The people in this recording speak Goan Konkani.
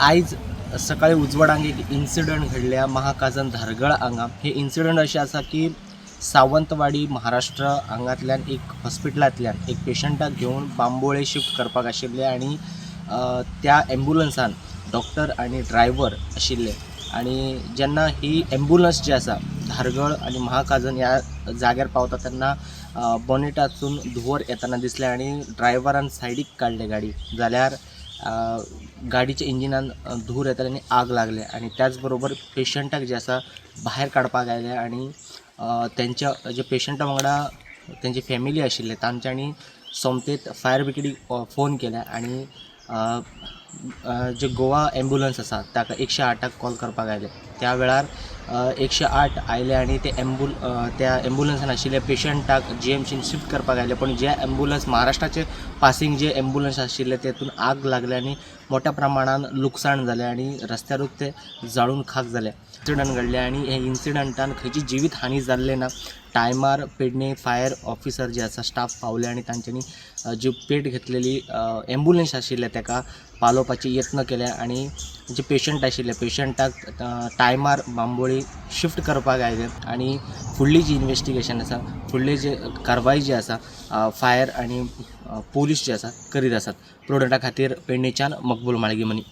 आयज सकाळी उजवाडांक एक इन्सिडंट घडल्या महाकाजन धारगळ हांगा. हे इन्सिडंट अशें आसा की सावंतवाडी महाराष्ट्र हांगांतल्यान एक हॉस्पिटलांतल्यान एक पेशंटाक घेवन बांबोळे शिफ्ट करपाक आशिल्ले आनी त्या एम्बुलन्सान डॉक्टर आनी ड्रायव्हर आशिल्ले आनी जेन्ना ही एम्बुलन्स जी आसा धारगळ आनी महाकाजन ह्या जाग्यार पावता तेन्ना बोनेटातून धुंवर येतना दिसलें आनी ड्रायव्हरान सायडीक काडले गाडी जाल्यार गाडीच्या इंजिनान धुंवर येताले आनी आग लागले आनी त्याच बरोबर पेशंटाक जे आसा भायर काडपाक आयले आनी तेंच्या जे पेशंटा वांगडा तेंची फॅमिली आशिल्ले तांच्यांनी सोमतेच फायर ब्रिगेडीक फोन केले आनी अ, अ, जे गोवा एम्बुलन्स आसा ताका 108 कॉल करपाक आयले. त्या वेळार 108 आयले आनी ते त्या एम्बुलन्सान आशिल्ल्या पेशंटाक जीएमसीन शिफ्ट करपाक आयले, पण जे एम्बुलन्स महाराष्ट्राचे पासींग जे एम्बुलन्स आशिल्ले तेतून आग लागले आनी मोठ्या प्रमाणान लुकसाण जालें आनी रस्त्यारूच ते जाळून खाक जाले. इन्सिडंट घडले आनी हे इन्सिडंटान खंयची जिवीत हानी जाल्लें ना. टायमार पेडणे फायर ऑफिसर जे आसा स्टाफ पावले आनी तांच्यांनी जी पेट घेतलेली एम्बुलन्स आशिल्ले ताका पालोवपाचे यत्न केले आनी जे पेशंट आशिल्ले पेशंटाक टायमार बांबोळी शिफ्ट करपाक आयले आनी फुडली जी इन्वेस्टिगेशन आसा, फुडली जी कारवाय जी आसा फायर आनी पोलीस जे आसा करीत आसात. प्रोडक्टा खातीर पेडणेच्यान मकबूल माळगीमनी.